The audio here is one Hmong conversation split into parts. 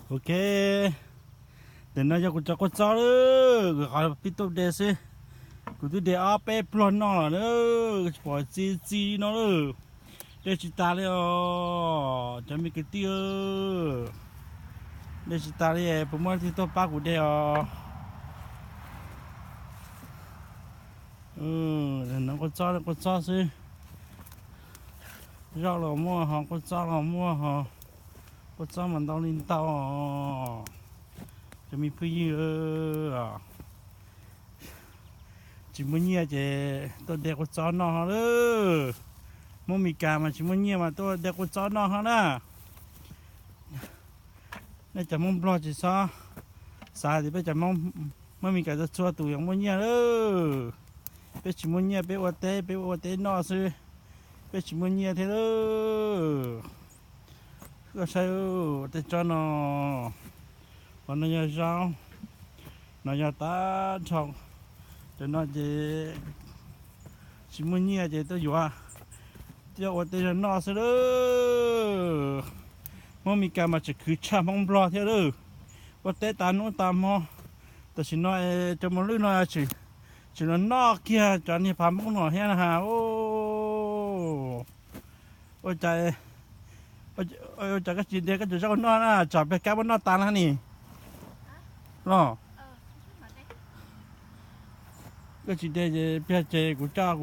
Ok, ntawm no yog kuv cov kua txob lawm, kuv qhov pib tuaj de xwb. Kuv twb de ob peb pluag noj lawm na, tsis pom txi txi no lawm. De tsis tas li os cov me kwv tij, de tsis tas li, puas muaj leej twg tuaj pab kuv de os? No kua txob, kua txob xwb. Zaub los muaj ho, kua txob los muaj ho, kua txob mas ntau li ntau. Cov me phooj ywg, tsis muaj nyiaj ces tuaj de kua txob noj ho lawm. Hmoob Mes Kas mas tsis muaj nyiaj mas tuaj de kua txob noj ho na. Nej cov Hmoob Nplog tsis txhob xav tias peb cov Hmoob Mes Kas txhua tus yog muaj nyiaj lawm. Peb tsis muaj nyiaj, peb ua teb, peb ua teb noj xwb, peb tsis muaj nyiaj thiab lawm. Koj saib tej tsob no, qhov no yog zaub, no yog tag nrho. Cov no ces tsis muaj nyiaj ces tuaj yuav, tuaj ua tej zog noj xwb lawm. Hmoob Mes Kas mas tseem khwv tshaj Hmoob Nplog thiab lawm. Ua teb tas hnub tas hmo, tam sim no cov mos lwj no tseem los noj kiag cov niag phav Hmoob no thiab na ha. Ua cas, ua cas koj tsis de koj cov zaub noj na, tsam pliag kab muab noj tas na ni los? Koj tsis de ces pliag ces kuv coj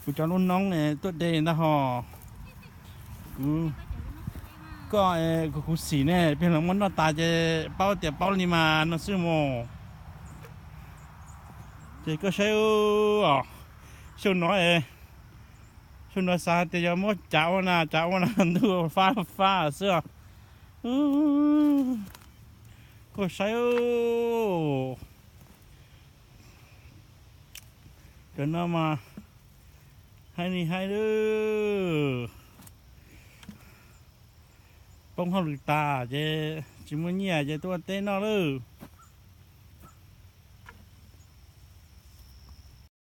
kuv cov lub noob tuaj de ntag ho. Kuv, koj, kuv khuv xim ne, pliag los muab noj tas ces paub tias paub li mas no xwb mus. Ces koj saib, xyoo no, xyoo no xav tias yog muab cav ua na, cav ua na ntuj fab fab xwb. Koj saib, cov no mas haib li haib lawm. Poob hauj lwm tas ces tsis muaj nyiaj ces tuaj ua teb noj lawm.